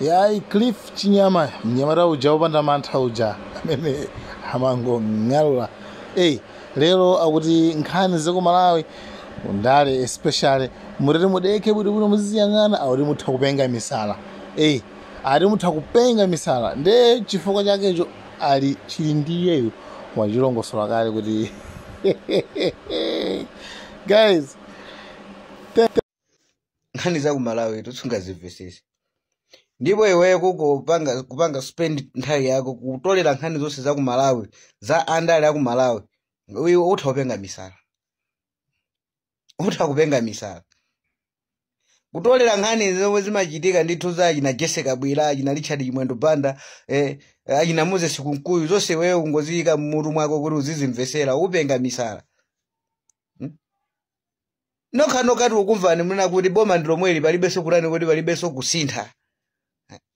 Yayi, Cliff Chinyama, mnyamata uja wopanda mantha uja amene amangong'alula. Eyi, lero akuti nkhani zaku Malawi, ndale especially, mutati mudekhe bwinobwino, muziyang'ana, akuti mutha kupenga misala. Eyi, ati mutha kupenga misala. Nde chifukwa chakecho ali chili ndiyeyo wachilongosola kale kuti, guys, Nkhani za ku Malawi tisungazimvesese, ndipo iweyo kukupanga kupanga spend nthawi yako kutolera nkhani zonse za ku Malawi, za andale aku Malawi, iwe utha kupenga misala, utha kupenga misala kutolera nkhani zomwe zimachitika ndithu za achina Jesse Kabwila, achina Richard Chimwendo Banda, achina Moses Kunkuyu, zonse iweyo kungoziyika mmutu mwako kuti uzizimvesera, upenga misala. Nokha nokha tikukumvani munena kuti boma ndi lomweli, palibenso kutani kuti palibenso kusintha,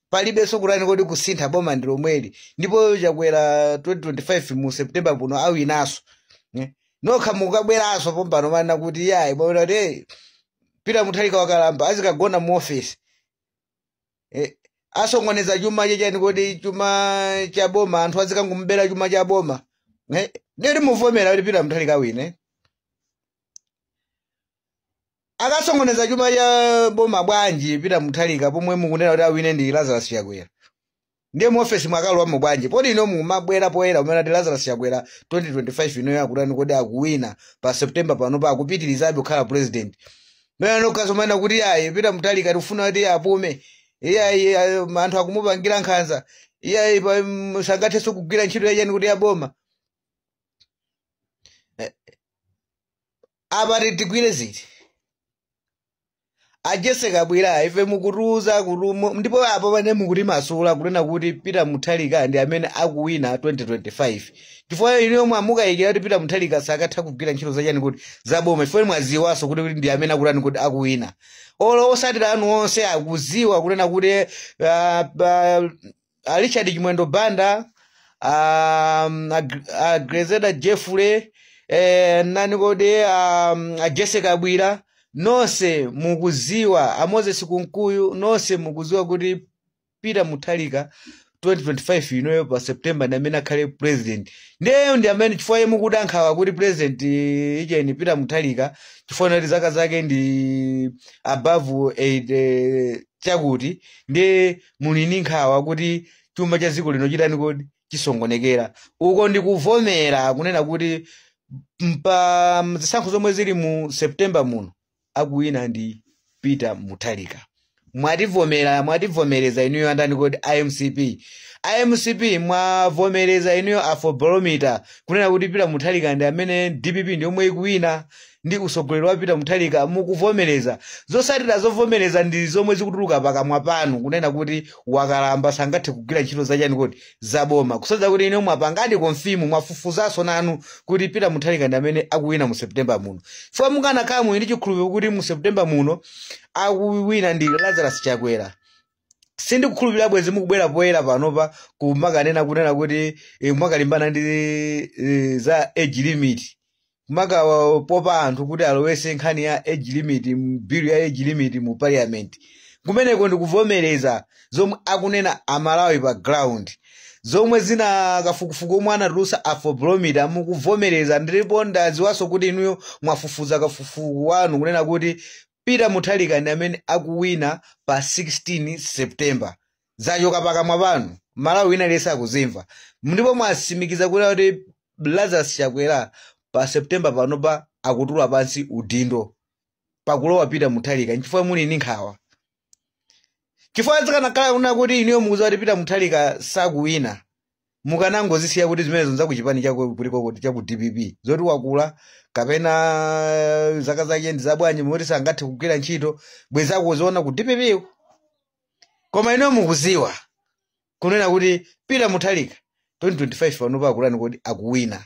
palibenso kutani kuti kusintha, boma ndi lomweli, ndipo Chakwera 2025 mu September puno awinaso. Nokha mukabweranso pompano manena kuti yayi, bwana, kuti Peter Mutharika wakalamba, azikagona mu office, asongoneza chuma chechani kuti chuma cha boma, anthu azikangomubera chuma cha boma. Ndiyoti muvomera kuti Peter Mutharika awine? Akasongoneza chuma cha boma bwanji Peter Mutharika pomwe mukunena kuti awine ndi Lazarus Chakwera? Ndiye mu ofesi mwakalowamo bwanji poti ino mumabwera poyera umene ati Lazarus Chakwera 2025 ino akutani kodi akuwina pa September panopa, akupitirizabe kukhala president? Mene nokasomana kuti ayi, Peter Mutharika tifuna kuti apume, iyayi, anthu akumupangira nkhanza, iyayi, sangathenso kugwira ntchito yachani kuti yaboma. Apa tigwire ziti? A Jesse Kabwila, ife mukutiuza kuti ndipo apo pane mukuti masula kunena kuti Peter Mutharika ndi amene akuwina 2025, chifukwa inu mwamukayikira kuti Peter Mutharika sakatha kugwira ntchito zachani kuti zaboma, chifukwa mwaziwanso kuti ndi amene akutani kuti akuwina. Olo osatira anu onse akuziwa kunena kuti Richard Chimwendo Banda, a Grezelder Jeffrey, nani kodi, a Jesse Kabwila, nonse mukuziwa, a Moses Kunkuyu, nonse mukuziwa kuti Peter Mutharika 2025 inoyo pa September ndi amene akhale president. Ndiyeyo ndi amene, chifukwa iye mukuda nkhawa kuti president icheni Peter Mutharika, chifukwa kuti zaka zake ndi above 8 chakuti, ndiye muli ndi nkhawa kuti chuma cha dziko lino chitani kodi chisongonekera. Uko ndikuvomera kunena kuti pa zisankho zomwe zili mu September muno akuwina ndi Peter Mutharika. Mwativomera, mwativomereza inuyo andani kodi IMCP, IMCP, mwavomereza inuyo Afrobarometer kunena kuti Peter Mutharika ndi amene, DPP ndi yomwe ikuwina ndi usogoleri wa Peter Mutharika. Mukuvomereza zosatira zovomereza ndi zomwe zikutuluka pakamwa panu kunena kuti wakalamba, sangathe kugwira ntchito zachani kuti zaboma, kusodza kuti inu mwapangadi confirm, mwafufuzanso nanu kuti Peter Mutharika ndi amene akuwina mu September muno. Chifukwa mukanakhala muli ndi chikhulupiriro kuti mu September muno akuwina ndi Lazarus Chakwera, sindikukhulupirira bwezi mukubwera poyera panopa kumakanena kunena kuti mwakalimbana ndi za age limit, kumakapopa anthu kuti alowese nkhani ya age limit, bill ya age limit mu parliament. Kumeneko ndikuvomereza zomwe akunena Amalawi pa ground, zomwe zina kafukufuku omwe anatulutsa Afrobarometer, mukuvomereza. Ndipo ndadziwanso kuti inuyo mwafufuza kafukufuku wanu kunena kuti Peter Mutharika ndi amene akuwina pa 16 September. Zachoka pakamwa panu, Malawi wina aliyense akuzimva, ndipo mwasimikiza kuti Lazarus Chakwera pa September panopa akutula pansi udindo pakulowa Peter Mutharika. Nchifukwa muli ndi nkhawa, chifukwa zikanakhala kunena kuti inuyo mukudziwa kuti Peter Mutharika sakuwina, mukanangozisiya kuti zimenezo nzakuchipani chako kuliko chaku DPP, zoti wakula kapena zaka zake ndi zabwanji moti sangathe kugwira ntchito, bwezakuziona ku DPP. Koma inuyo mukuziwa kunena kuti Peter Mutharika 2025 panopa akulani kuti akuwina.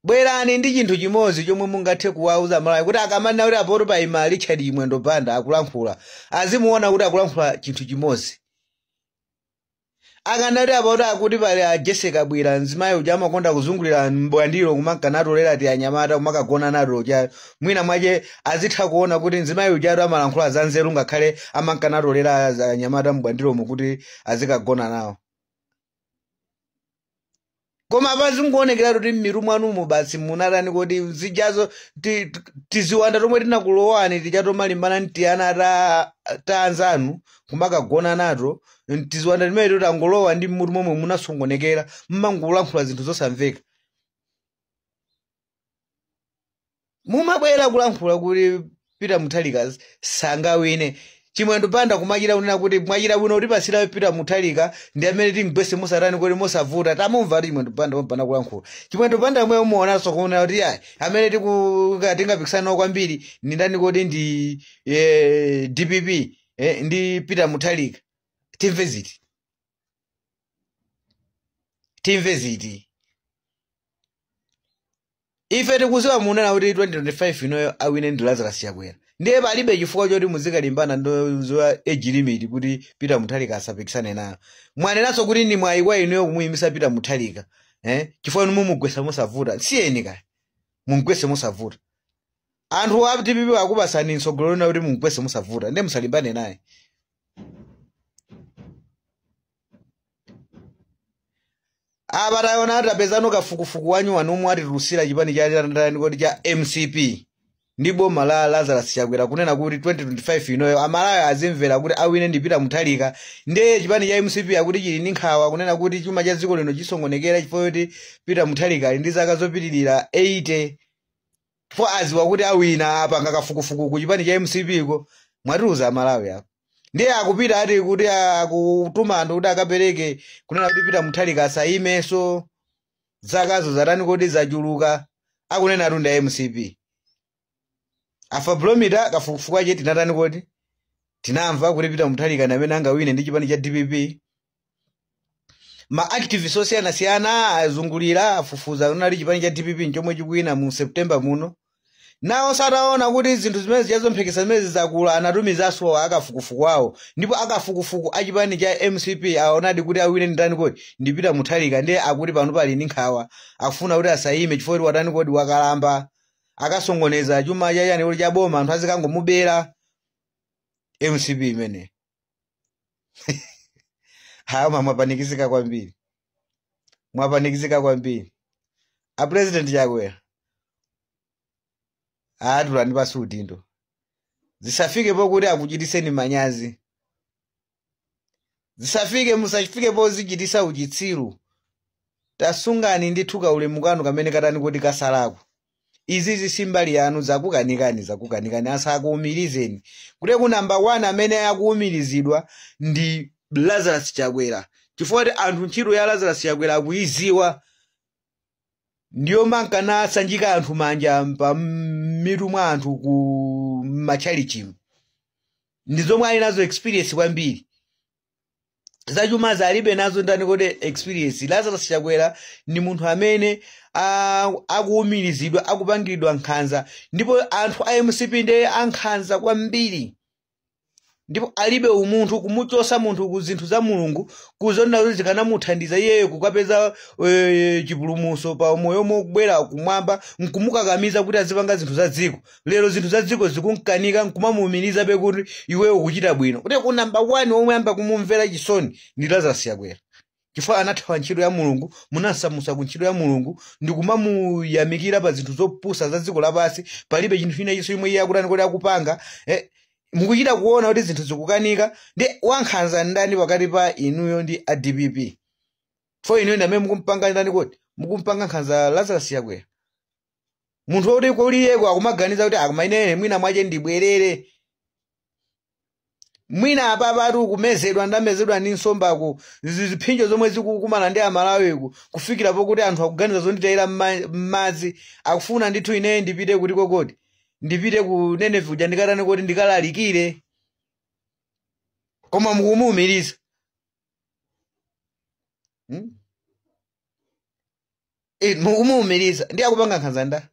Bwerani ndi chinthu chimodzi chomwe mungathe kuwauza Malawi kuti akamanena kuti apoto paima Richard Chimwendo Banda akulankhula, azimuona kuti akulankhula chinthu chimodzi. Akanati apauti akuti pali a Jessica Kabwila, mzimayi uja amakonda kuzungulira mbwandiro kumankanatolera ti anyamata kumakagona nato cha mwina mwache azitha kuona kuti mzimayi ujatu amalankhula za nzeru, ngakhale amankanatolera anyamata mbwandiromo kuti azikagona nawo. Koma pazingoonekera kuti m'mitu mwanumo basi munatani kuti zijazo tiziwanda tomwe tinakulowani tichatomalimbana ntiyana ta anzanu kumakagona nato, tiziwanda timene tangolowa ndi mmutu momwe munasongonekera, mmangolankhula zinthu zosamveka. Mumabwera kulankhula kuti Peter Mutharika sangawine. Chimwendo Banda kumachita kunena kuti mwachita bwino kuti pasira Peter Mutharika ndi amene tingwese musatani kuti musavuta. Tamumva Chimwendo Banda pompana kulankhula. Chimwendo Banda mwe umuonanso kuona kuti ayi amene tingapikisana nawo kwambiri ndi ndani kuti ndi DPP ndi Peter Mutharika. Timve ziti? Timve ziti? Ife tikuziwa munena kuti 2025 inoyo awine ndi Lazarus Chakwera. Ndiye palibe chifukwa choti muzikalimbana ndozowa age limit kuti Peter Mutharika asapikisane nayo. Mwanenanso kuti ndi mwayi kwa inuyo kumuyimisa Peter Mutharika. Chifukwa inu mumugwesa musavuta. Siyeni kaya. Mumugwese musavuta. Anthu a DPP akupasani mtsogolo lina kuti mumugwese musavuta. Ndiye musalimbane naye. Apa taona tapezano kafukufuku wanyu wanomwe atitulutsira chipani cha ndani kuti cha MCP. Ndi boma la Lazarus Chakwera kunena kuti 2025 inoyo Amalawi azimvera kuti awine ndi Peter Mutharika. Ndiye chipani cha MCP akuti chili ndi nkhawa kunena kuti chuma cha dziko lino chisongonekera chifukwa choti Peter Mutharika ali ndi zaka zopitirira 80. Chifukwa aziwa kuti awina apanga kafukufuku ku chipani cha MCP ko mwatiuza Amalawi apo. Ndiye akupita ati kuti akutuma anthu kuti akapereke kunena kuti Peter Mutharika asayimenso, zakazo zatani kuti zachuluka, akunena atu ndi MCP. Afablomita kafukufuku ache tinatani kuti tinamva kuti Peter Mutharika amene angawine ndi chipani cha DPP. Ma activists osiyanasiyana azungulira afufuza kunali chipani cha DPP nchomwe chikuwina mu September muno. Nawo sataona kuti zinthu zimene zichazomphekesa zimene zizakula anatumizanso akafukufuku awo, ndipo akafukufuku a chipani cha MCP aonadi kuti awine ndani kodi ndi Peter Mutharika. Ndiye akuti pano pali ndi nkhawa, akufuna kuti asayime chifukwa kuti watani kodi wakalamba, akasongoneza chuma chachani kuti chaboma anthu azikangomubera. MCP imene hawa mwapanikizika kwambiri, mwapanikizika kwambiri. A President Chakwera atulani pasi udindo, zisafike pokuti akuchitiseni manyazi, zisafike musafike pozichitisa uchitsiru. Tasungani ndithu kaulemu kanu kamene katani kuti kasalako. Izi zisimbali yanu zakukanikani, zakukanikani, asakuumirizeni. Kuti ku namba 1 amene akuumirizidwa ndi Lazarus Chakwera, chifukwa kuti anthu ntchito ya Lazarus Chakwera akuiziwa, ndiyo mankana asanjika anthu manja pa mitu mwa anthu ku machalichimu, ndi zomwe ali nazo experience kwambiri. Zachumazi alibe nazo ndani kodi experience. Lazarus Chakwera ndi munthu amene akuumirizidwa, akupangidwa nkhanza, ndipo anthu a MCP ndiye ankhanza kwambiri, ndipo alibe umunthu. Kumuchosa munthu ku zinthu za Mulungu kuzonena kuti zikanamuthandiza iyeyo kukapeza chipulumutso pa moyo mobwera kumwamba, nkumukakamiza kuti azipanga zinthu za dziko. Lero zinthu za dziko zikunkanika, nkumamuumiriza pe kuti iweyo ukuchita bwino. Kuti ku namba 1 omwe amba kumumvera chisoni ndi Lazarus Chakwera, chifukwa anathawa ntchito ya Mulungu, munasamusa ku ntchito ya Mulungu ndi kumamuyamikira pa zinthu zopusa za dziko lapansi. Palibe chinthu china chonse chomwe iye akutani kuti akupanga. Mukuchita kuona kuti zinthu zikukanika. Ndi wankhanza ndani pakati pa inuyo ndi a DPP? Fo inuyo ndi amene mukumpanga ndani kodi mukumpanga nkhanza Lazarus Chakwera, munthu woti kuliyeko akumaganiza kuti akumainene mwina mwache ndibwerere, mwina apapatu kumezedwa ndamezedwa ndi nsombako, ziphinjo zomwe zikukumana ndi Amalawiku, kufikira pokuti anthu akuganiza zonditayira m'madzi, akufuna ndithu ine ndipite kuti kokoti ndipite ku Nenevi kuja ndikatani kuti ndikalalikire, koma mukumuwumiriza. Mukumuwumiriza ndi akupanga nkhanza nda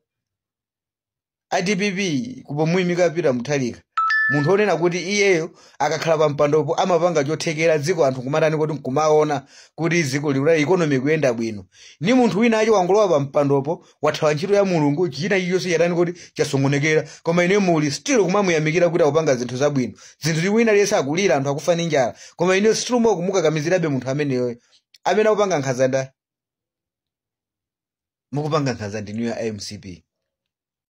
a DPP kupomuyimika Peter Mutharika Munthu onena kuti iyeyo akakhala pa mpandopo amapanga chothekera dziko, anthu kumatani kuti nkumaona kuti dziko likula, economy kuyenda bwino. Ni munthu wina achi wangolowa pa mpandopo, wathawa ntchito ya Mulungu, china chilichonse chatani kuti chasokonekera, koma ine muli still kumamuyamikira kuti akupanga zinthu zabwino. Zinthu wina aliyense akulira, anthu akufa ndi njala, koma ine still mo kumukakamizirabe munthu ameneyoyo amene akupanga nkhanza. Nda mukupanga nkhanza ndinuyo a MCP.